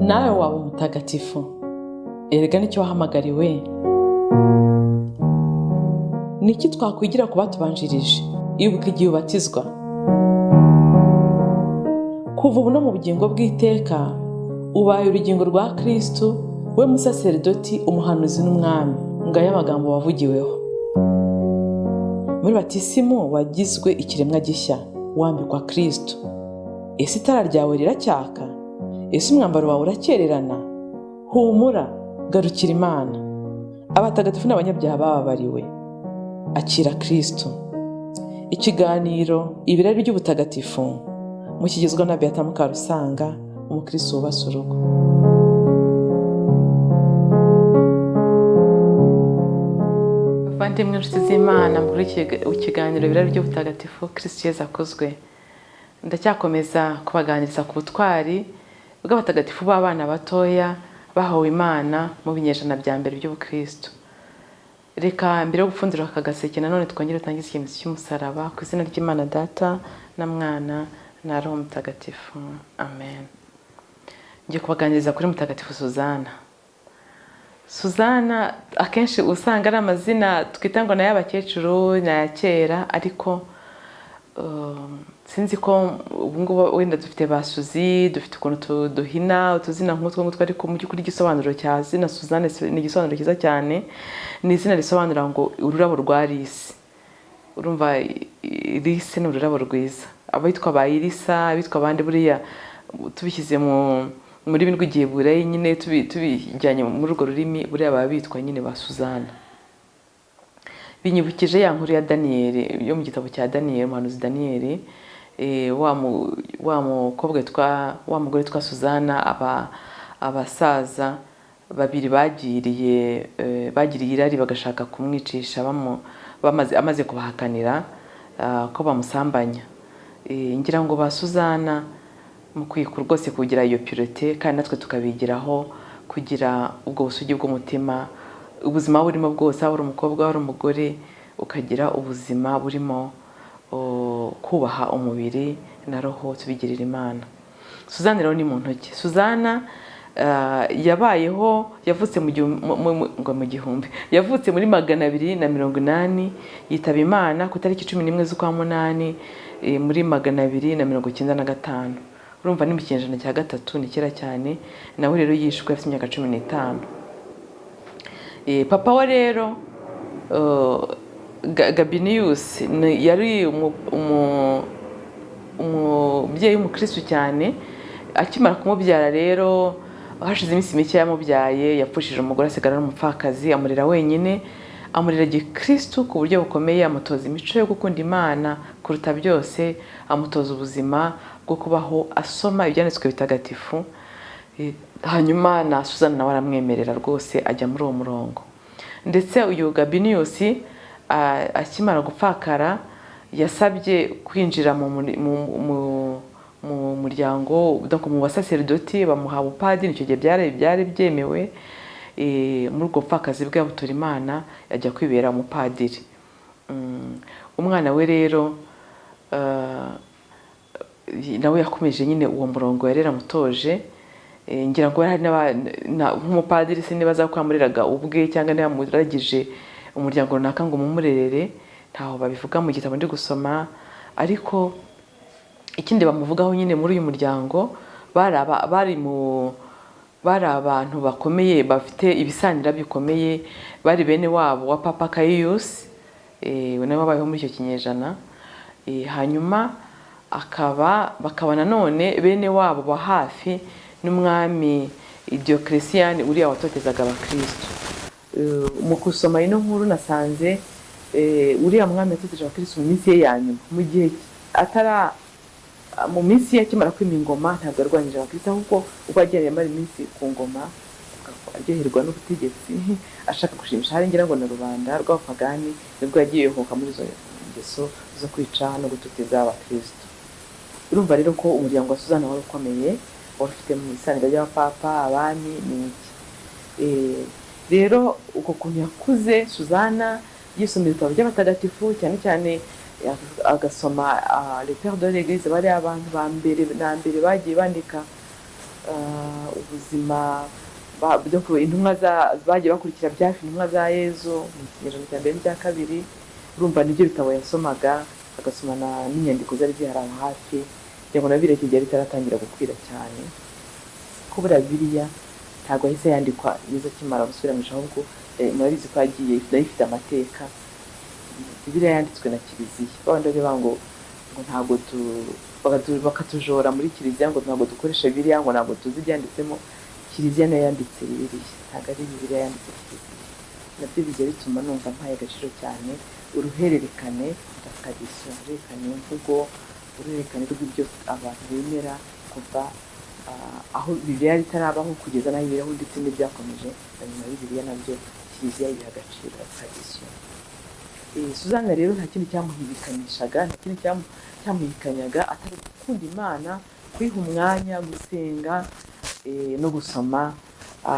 Nawe waba umutagatifu, erega nicyo wahamagariwe. Ni iki twakwigira ku batubanjirije? Ibuka igihe ubatizwa. Kuva ubu no mu bugingo bw'iteka, ubaye urugingo rwa Kristu, we musaseridoti, umuhanuzi n'umwami. Ngayo amagambo wavugiweho muri batisimu. Wagizwe ikiremwa gishya, wambikwa Kristu. Ese itara ryawe riracyaka? Ese umwambaro wawe urakererana? Humura, garukira Imana. Abatagatifu n'abanyabyaha bababariwe. Akira Kristu. Ikiganiro Ibirari by'Ubutagatifu mukigezwa na Beata Mukarusanga, umukristo wubatse urugo. Bavandimwe, inshuti z'Imana, mukurikiye ikiganiro Ibirari by'Ubutagatifu, Kristu Yezu akuzwe. Ndacyakomeza kubaganiriza ku butwari bw'abatagatifu b'abana batoya bahawe Imana mu binyejana bya mbere by'ubukristo. Reka mbere yo gupfundura aka gaseke, nanone twongere dutangize ikimenyetso cy'umusaraba ku izina ry'Imana Data na Mwana na Roho Mutagatifu, amen. Ngiye kubaganiriza kuri Mutagatifu Suzana. Suzana akenshi usanga ari amazina twita ngo ni ay'abakecuru, ni aya kera, ariko sinzi ko ubu ngubu wenda dufite ba Suzi, dufite ukuntu duhina utuzina nk'utwo ngutwo, ariko mu by'ukuri igisobanuro cya zina Suzanne ni igisobanuro cyiza cyane. Ni izina risobanura ngo ururabo rwa lisi. Urumva, lisi ni ururabo rwiza. Abitwa ba Irisa, abitwa abandi, buriya tubishyize mu rurimi rw'igiheburayi nyine, tubijyanye muri urwo rurimi, buriya baba bitwa nyine ba Suzana. Binyibukije ya nkuru ya Daniyeli, yo mu gitabo cya Daniyeli, umuhanuzi Daniyeli, wa mukobwa witwa, wa mugore witwa Suzana, aba abasaza babiri bagiriye irari, bagashaka kumwicisha bamaze amaze kubahakanira ko bamusambanya. Ngira ngo ba Suzana mukwiye rwose kugira iyo pureté, kandi natwe tukabigiraho kugira ubwo busugi bw'umutima. Ubuzima burimo bwose, waba uri umukobwa, waba uri umugore, ukagira ubuzima burimo kubaha umubiri na roho, tubigirira Imana. Suzana rero ni mu ntoki. Suzana yabayeho, yavutse ngo mu gihumbi, yavutse muri 280, yitaba Imana ku itariki 11 z'ukwa munani muri 295. Urumva ni mu kinyejana cya gatatu, ni kera cyane. Nawe rero yishwe afite imyaka 15. Papa we rero Gabiniyusi yari umubyeyi w'umukristu cyane. Akimara kumubyara rero, hashize iminsi mike yamubyaye, yapfushije umugore, asigara ari umupfakazi, amurera wenyine, amurera gikristu ku buryo bukomeye, amutoza imico yo gukunda Imana kuruta byose, amutoza ubuzima bwo kubaho asoma ibyanditswe bitagatifu. Hanyuma na Suzana nawe aramwemerera rwose, ajya muri uwo murongo. Ndetse uyu Gabiniyusi akimara gupfakara, yasabye kwinjira mu muryango, donc mu basaseridoti, bamuha ubupadiri. Icyo gihe byari byemewe. Muri ubwo bupfakazi bwe abutura Imana, ajya kwibera umupadiri. Umwana we rero nawe yakomeje nyine uwo murongo yari yaramutoje. Ngira ngo hari nk'umupadiri, sinibaza ko yamureraga ubwe cyangwa niba yamuragije umuryango runaka ngo mumurerere, ntaho babivuga mu gitabo ndi gusoma. Ariko ikindi bamuvugaho nyine, muri uyu muryango bari abantu bakomeye, bafite ibisanira bikomeye, bari bene wabo wa Papa Kayiyusi, nawe wabayeho muri icyo kinyejana. Hanyuma bakaba nanone bene wabo ba hafi n'umwami Diocletian, uriya watotezaga abakristo. Mu gusoma ino nkuru nasanze uriya mwami yatoteje abakristo mu minsi ye ya nyuma, mu gihe atara mu minsi ye akimara kwima ingoma, ntabwo yarwanyije abakristo, ahubwo ubwo yagiye amara iminsi ku ngoma, aryoherwa n'ubutegetsi, ashaka gushimisha hari ngira ngo na rubanda rw'abapagani, nibwo yagiye yohoka muri izo ngeso zo kwica no gutoteza abakristo. Urumva rero ko umuryango wa Suzana wari ukomeye, wari ufite mu isanira ry'abapapa, abami n'iki. Rero uko kuntu yakuze Suzana yisomera ibitabo by'abatagatifu, cyane cyane agasoma les pères de l'Église, bari abantu ba mbere na mbere bagiye bandika. ubuzima intumwa bagiye bakurikira byafi, intumwa za Yezu mu kinyejana cya mbere n'icya kabiri. Urumva nibyo bitabo yasomaga, agasoma n'inyandiko zari zihari aho hafi, kugira ngo na Bibiliya icyo gihe itaratangira gukwira cyane, ko buriya Bibiliya ntabwo yahise yandikwa Yezu akimara gusubira mu ijuru, ahubwo murabizi ko yagiye nayo ifite amateka. Bibiliya yanditswe na Kiliziya. Babandi bajya bavuga ngo ntabwo bakatujora muri Kiliziya ngo ntabwo dukoresha Bibiliya, ngo ntabwo tuzi ibyanditsemo. Kiliziya nayo yanditse Bibiliya, ntabwo ari Bibiliya yanditse Kiliziya. Nabyo bijya bituma numva mpaye agaciro cyane uruhererekane rwa tradition, uruhererekane mvugo, uruhererekane rw'ibyo abantu bemera kuva aho Bibiliya yari itarabaho kugeza n'aho iberaho, ndetse n'ibyakomeje na nyuma ya Bibiliya, nabyo Kiliziya ibiha agaciro, tradition. Suzana rero nta kindi cyamuhibikanishaga, nta kindi cyamuhibikanyaga atari gukunda Imana, kwiha umwanya, gusenga, no gusoma,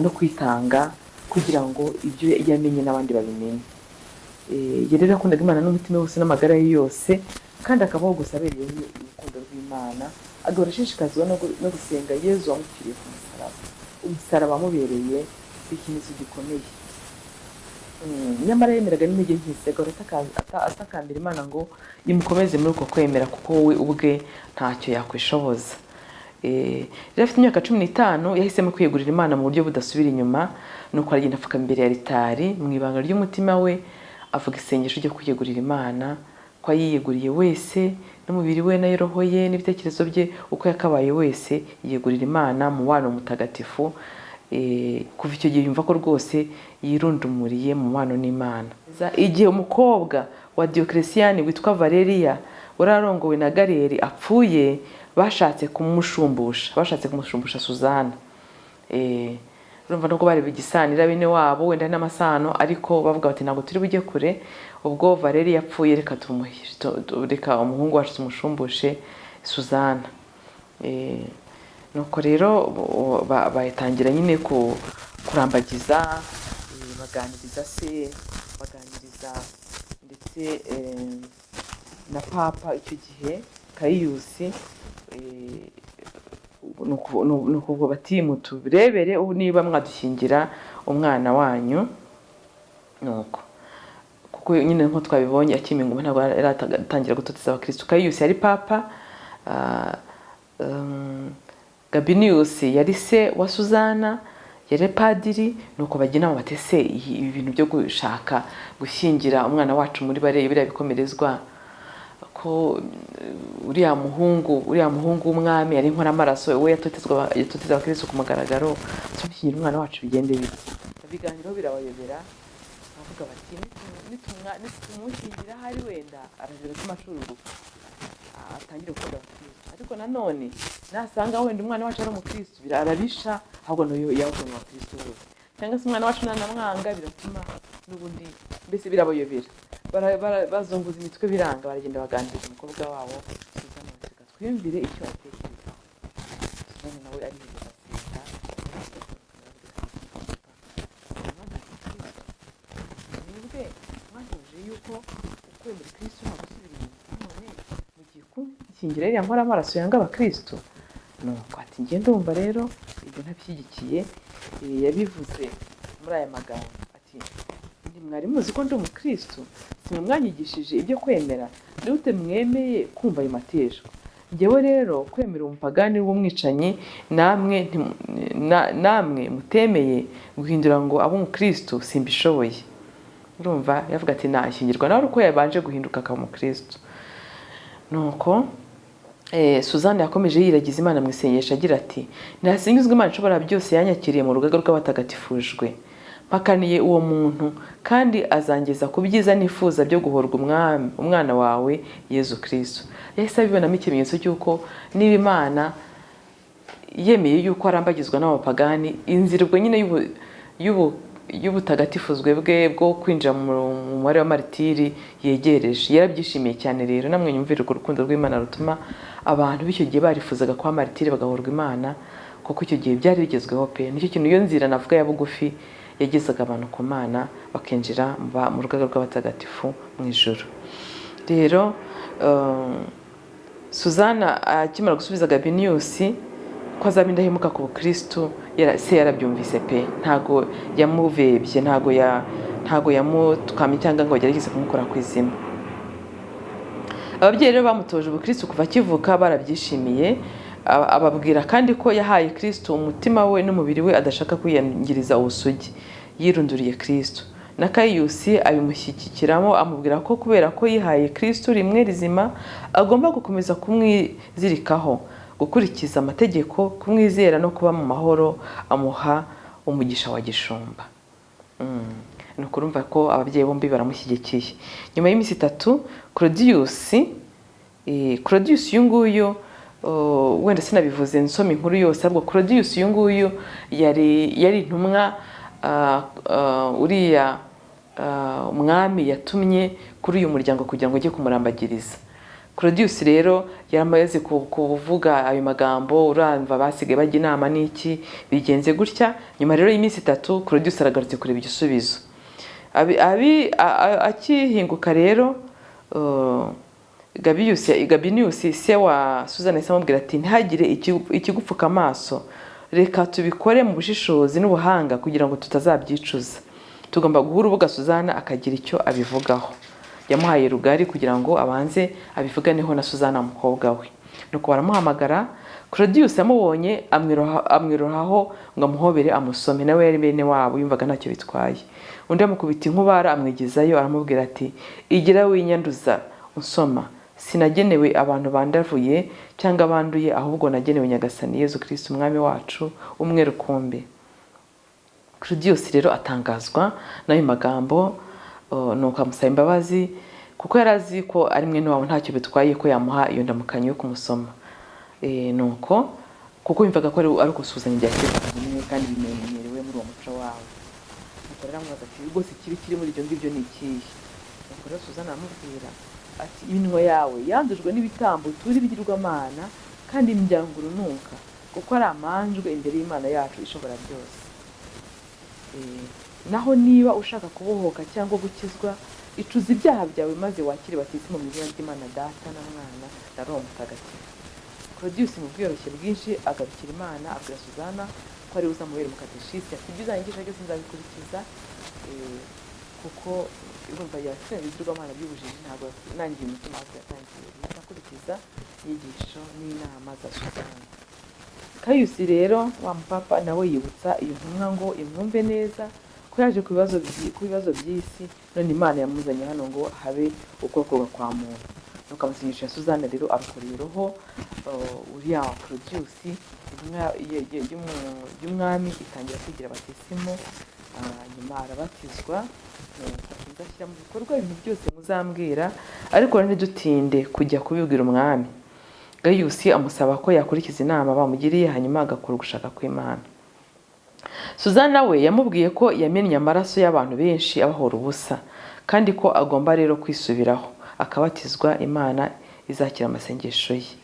no kwitanga kugira ngo ibyo yamenye n'abandi babimenye. Ye rero yakundaga Imana n'umutima wose n'amagara ye yose, kandi akabaho gusa abereyeho urukundo rw'Imana, agahora ashishikazwa no gusenga Yezu wamupfiriye ku musaraba. Umusaraba wamubereye ikimenyetso gikomeye. Nyamara yemeraga n'intege nke ze, agahora atakambira Imana ngo imukomeze muri uko kwemera, kuko we ubwe ntacyo yakwishoboza. Rero afite imyaka 15 yahisemo kwiyegurira Imana mu buryo budasubira inyuma, nuko aragenda apfuka imbere ya ritari mu ibanga ry'umutima we, avuga isengesho ryo kwiyegurira Imana, ko ayiyeguriye wese n'umubiri we na roho ye n'ibitekerezo bye, uko yakabaye wese yiyegurira Imana mu mubano mutagatifu. Kuva icyo gihe yumva ko rwose yirundumuriye mu mubano n'Imana. Igihe umukobwa wa Diocletian witwa Valeria wari arongowe na Galeri apfuye, bashatse kumushumbusha Suzana. Urumva nubwo bari igisanira bene wabo, wenda n'amasano, ariko bavuga bati ntabwo turi bujye kure, ubwo Valeria yapfuye reka umuhungu wacu tumushumbushe Suzana. Nuko rero batangira nyine kurambagiza, baganiriza se, baganiriza ndetse na Papa icyo gihe Kayiyusi, nukuvuga bati muturebere ubu niba mwadushyingira umwana wanyu. Nuko kuko nyine nko twabibonye akima ingoma ntabwo yaratangira gutoteza abakristo. Kayiyusi yari Papa, Gabinius yari se wa Suzana, yari padiri. Nuko bajya inama bati se ibi bintu byo gushaka gushyingira umwana wacu muri bare biriya bikomerezwa, ko uriya muhungu w'umwami yari inkoramaraso, we yatotezwa abakristo ku mugaragaro, tumushyingira umwana wacu bigende bite? Ibiganiro birabayobera, bavuga bati nitumushyingira ahari wenda arazira amashururuka atangire gukunda abakristo, ariko nanone nasanga wenda umwana wacu ari umukristo arabisha, ahubwo nayo yabona abakristo bose, cyangwa se umwana wacu nanamwanga biratuma n'ubundi, mbese birabayobera. Bazunguza imitwe biranga, baragenda baganiriza umukobwa wabo Suzana, bati reka twiyumvire icyo atekerezaho. Suzana nawe ariheza asenga, mwebwe mwatoje yuko ukwemera Kristo nta gusubira inyuma, none mugiye kunshyingira iriya nkoramaraso yanga abakristo? Nuko ati njye ndumva rero ibyo ntabishyigikiye. Yabivuze muri aya magambo ati ntimwari muzi ko ndi umukristo? Si mwe mwanyigishije ibyo kwemera? Ni gute mwemeye kumva ayo mateshwa? Njyewe rero kwemera umupagani w'umwicanyi namwe mutemeye guhindura ngo abe umukristo simbishoboye. Urumva yavuga ati nashyingirwa nawe uko yabanje guhinduka akaba umukristo. Nuko Suzanne yakomeje yiragiza Imana mu isengesho agira ati ntasingizwe Imana ishobora byose yanyakiriye mu rugaga rw'abatagatifujwe, mpakaniye uwo muntu kandi azangeza ku byiza nifuza byo guhorwa umwana wawe Yezu Kristo. Yahise abibonamo ikimenyetso cy'uko niba Imana yemeye yuko arambagizwa n'abapagani, inzira ubwo nyine y'ubutagatifuzwe bwe bwo kwinjira mu mubare wa maritiri yegereje. Yarabyishimiye cyane rero. Namwe nyumvire urwo rukundo rw'Imana rutuma abantu b'icyo gihe barifuzaga kuba maritiri bagahorwa Imana, kuko icyo gihe byari bigezweho pe. Nicyo kintu, iyo nzira navuga ya bugufi yagezaga abantu ku Mana, bakinjira mu rugaga rw'abatagatifu mu ijuru. Rero Suzana akimara gusubiza Gabinius, Ko azaba indahemuka ku bukristu se yarabyumvise pe, ntago yamuvebye, ntago yamutwamye cyangwa ngo agerageze kumukora ku izima. Ababyeyi rero bamutoje ubukristu kuva akivuka barabyishimiye. Ababwira kandi ko yahaye Kristo umutima we n'umubiri we, adashaka kwiyangiriza ubusugi, yirunduriye Kristo. Na Kayusi abimushyigikiramo, amubwira ko kubera ko yihaye Kristo rimwe rizima, agomba gukomeza kumwizirikaho, gukurikiza amategeko, kumwizera no kuba mu mahoro, amuha umugisha wa gishumba. Ni ukurumva ko ababyeyi bombi baramushyigikiye. Nyuma y'iminsi 3 Claudius uyu nguyu, wenda sinabivuze nsoma inkuru yose, ahubwo Claudius uyu nguyu yari intumwa uriya umwami yatumye kuri uyu muryango kugira ngo ujye kumurambagiriza. Claudius rero yaramaze kuvuga ayo magambo, uramva basigaye bajya inama n'iki bigenze gutya. Nyuma rero y'iminsi 3 Claudius aragarutse kureba igisubizo. Akihinguka rero, Gabinius se wa Suzana yahise amubwira ati ntihagire ikigupfuka amaso, reka tubikore mu bushishozi n'ubuhanga kugira ngo tutazabyicuza. Tugomba guha urubuga Suzana akagira icyo abivugaho. Yamuhaye rugari kugira ngo abanze abivuganeho na Suzana umukobwa we. Nuko baramuhamagara. Claudius yamubonye amwirohaho ngo amuhobere amusome, nawe yari bene wabo, yumvaga ntacyo bitwaye. Undi amukubita inkubara amwigezayo, aramubwira ati igira winyanduza unsoma, sinagenewe abantu bandavuye cyangwa banduye, ahubwo nagenewe Nyagasani Yezu Kristo umwami wacu umwe rukumbi. Claudius rero atangazwa n'ayo magambo, nuko amusaba imbabazi kuko yari azi ko ari mwene wabo, ntacyo bitwaye ko yamuha iyo ndamukanyo yo kumusoma. Nuko kuko yumvaga ko ari ugusuhuzanya bya kivandimwe kandi bimenyerewe muri uwo muco wabo. Nuko rero aramubaza ati rwose ikibi kiri muri ibyo ngibyo ni ikihe? Nuko rero Suzana aramubwira ati iminwa yawe yandujwe n'ibitambo turi ibigirwamana kandi imiryango urunuka, kuko ari amanjwe imbere y'Imana yacu ishobora byose. Naho niba ushaka kubohoka cyangwa gukizwa, icuza ibyaha byawe maze wakire batisimu mu izina ry'Imana Data na Mwana na Roho Mutagatifu. Claudius mu bwiyoroshye bwinshi agarukira Imana, abwira Suzana ko ari uzamubera umukateshisi, ati ibyo uzanyigisha byose nzabikurikiza, kuko urumva yatsinze ibigirwamana by'ubujiji, ntabwo nangiye umutima, ahubwo yatangiye guhita akurikiza inyigisho n'inama za Suzana. Kayusi rero wa mupapa nawe yibutsa iyo ntumwa ngo imwumve neza ko yaje ku bibazo by'isi, none Imana yamuzanye hano ngo habe ukurokorwa kwa muntu. Nuko amasengesho ya Suzana rero arokoreye roho uriya wa Claudius, intumwa y'umwami itangira kwigira batisimu, nyuma arabatizwa. Nzashyira mu bikorwa ibintu byose muzambwira, ariko ntidutinde kujya kubibwira umwami. Gaius amusaba ko yakurikiza inama bamugiriye, hanyuma agakora ugushaka kw'Imana. Suzana we yamubwiye ko yamennye amaraso y'abantu benshi abahora ubusa, kandi ko agomba rero kwisubiraho akabatizwa, Imana izakira amasengesho ye.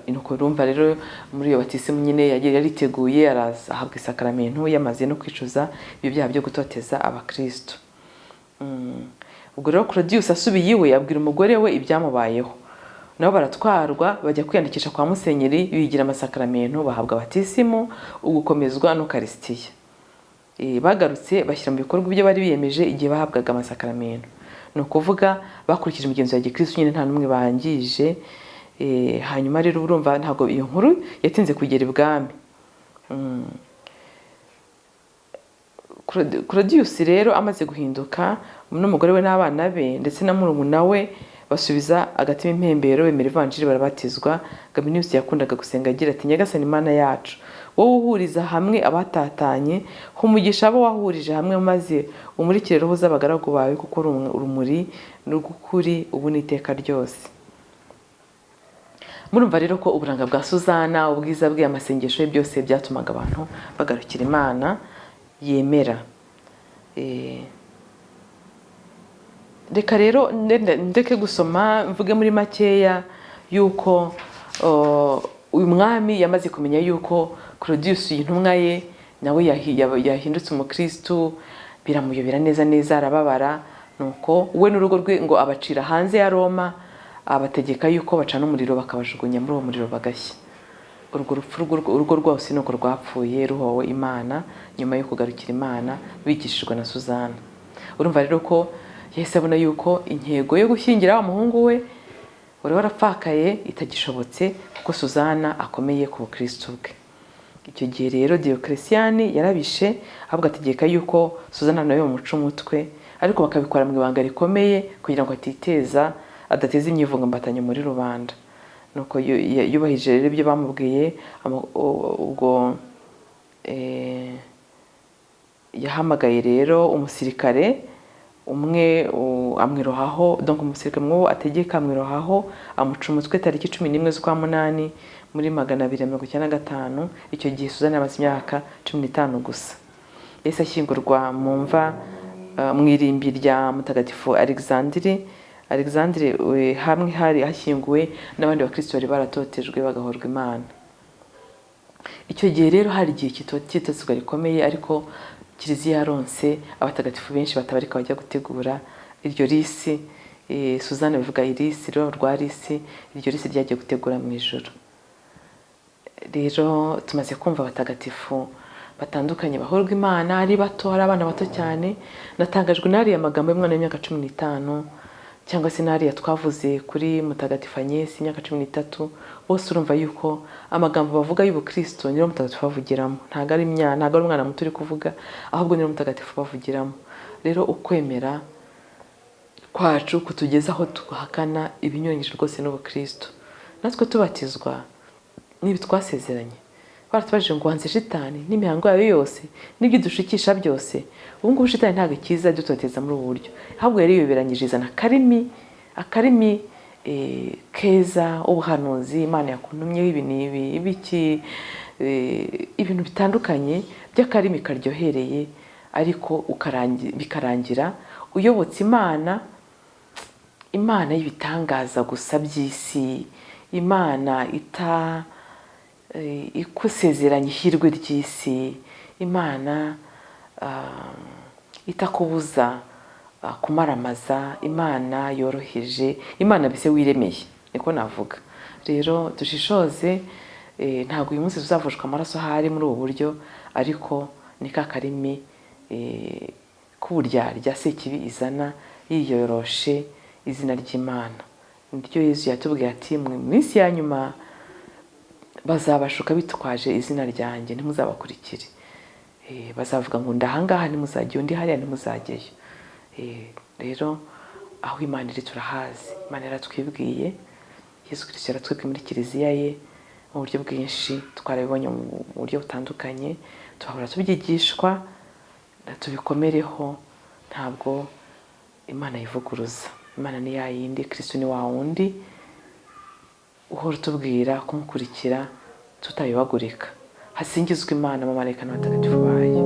Nuko urumva rero muri iyo batisimu nyine yagiye yariteguye, araza ahabwa isakaramentu yamaze no kwicuza ibyo byaha byo gutoteza abakristo. Ubwo rero Claudius asubiye iwe abwira umugore we ibyamubayeho, nabo baratwarwa bajya kwiyandikisha kwa musenyeri, bigira amasakaramentu, bahabwa batisimu, ugukomezwa n'Ukarisitiya. Bagarutse bashyira mu bikorwa ibyo bari biyemeje igihe bahabwaga amasakaramentu, ni ukuvuga bakurikije imigenzo ya gikristo nyine, nta n'umwe bangije. Hanyuma rero urumva ntabwo iyo nkuru yatinze kugera ibwami. Claudius rero amaze guhinduka n'umugore we n'abana be ndetse na murumuna we basubiza agatima impembero, bemera ivanjiri, barabatizwa. Gabinius yakundaga gusenga agira ati Nyagasani Imana yacu, wowe uhuriza hamwe abatatanye, humugisha abo wahurije hamwe, maze umurikire roho z'abagaragu bawe, kuko urumuri n'urw'ukuri ubu n'iteka ryose. Murumva rero ko uburanga bwa Suzana, ubwiza bwe, amasengesho ye byose byatumaga abantu bagarukira Imana yemera. Reka rero ndeke gusoma, mvuge muri makeya yuko uyu mwami yamaze kumenya yuko Claudius intumwa ye nawe yahindutse umukristu, biramuyobera neza neza, arababara. Nuko we n'urugo rwe ngo abacira hanze ya Roma, abategeka yuko bacana umuriro bakabajugunya muri uwo muriro bagashya. Urwo rupfu urugo rwose nuko rwapfuye ruhowe Imana nyuma yo kugarukira Imana bigishijwe na Suzana. Urumva rero ko yahise abona yuko intego yo gushyingira wa muhungu we wari warapfakaye itagishobotse, kuko Suzana akomeye ku bukristo bwe. Icyo gihe rero Diocletian yarabishe, ahubwo ategeka yuko Suzana nawe bamuca umutwe, ariko bakabikora mu ibanga rikomeye kugira ngo atiteza, adateza imyivumbagatanyo muri rubanda. Nuko yubahirije rero ibyo bamubwiye, ubwo yahamagaye rero umusirikare umwe amwirohaho, donc umusirikare umwe ategeka amwirohaho, amuca umutwe tariki 11 z'ukwa munani muri 295. Icyo gihe Suzana yamaze imyaka 15 gusa. Yahise ashyingurwa mu mva mu irimbi rya Mutagatifu Alexandre. Alexandre hamwe hari hashyinguwe n'abandi bakristo bari baratotejwe bagahorwa Imana. Icyo gihe rero hari igihe cy'itotezwa rikomeye, ariko Kiliziya yaronse abatagatifu benshi batabarika bajya gutegura iryo risi. Suzana bivuga irisi, rurabo rwa risi, iryo risi ryagiye gutegura mu ijuru. Rero tumaze kumva abatagatifu batandukanye bahorwa Imana ari bato, ari abana bato cyane. Natangajwe n'ariya magambo y'umwana w'imyaka 15, cyangwa se n'ariya twavuze kuri Mutagatifu Agnes imyaka 13. Bose urumva yuko amagambo bavuga y'ubukristo niyo mutagatifu bavugiramo, ntabwo ari ntabwo ari umwana muto uri kuvuga, ahubwo niyo mutagatifu bavugiramo. Rero ukwemera kwacu kutugeza aho tuhakana ibinyuranyije rwose n'ubukristo. Natwe tubatizwa n'ibi twasezeranye, baratubajije ngo wanze shitani n'imihango yayo yose n'ibyo dushikisha byose. Ubu ngubu shitani ntabwo ikiza dutoteza muri ubu buryo, ahubwo yari yiyoberanyije izana akarimi keza, ubuhanuzi, Imana yakuntumyeho ibi n'ibi, ibiki, ibintu bitandukanye by'akarimi karyohereye, ariko bikarangira uyobotse Imana, Imana y'ibitangaza gusa by'isi, Imana ita ikusezeranya ihirwe ry'isi, Imana itakubuza kumaramaza, Imana yoroheje, Imana mbese wiremeye, niko navuga. Rero dushishoze, ntabwo uyu munsi tuzavushwa amaraso ahari muri ubu buryo, ariko ni ka karimi k'uburyarya Sekibi izana yiyoroshe izina ry'Imana. Niryo Yezu yatubwiye ati mu minsi ya nyuma bazabashuka bitwaje izina ryanjye, ntimuzabakurikire. Bazavuga ngo ndahangaha ntimuzajye, undi hariya ntimuzajyeyo. Rero aho Imana iri turahazi, Imana yaratwibwiye, Yezu Kristo yaratwibwiye muri Kiliziya ye mu buryo bwinshi, twarabibonye mu buryo butandukanye, tuhahora tubyigishwa, tubikomereho. Ntabwo Imana yivuguruza, Imana ni ya yindi, Kristo ni wa wundi uhora utubwira kumukurikira tutayobagurika. Hasingizwe Imana, abamarayika n'abatagatifu bayo.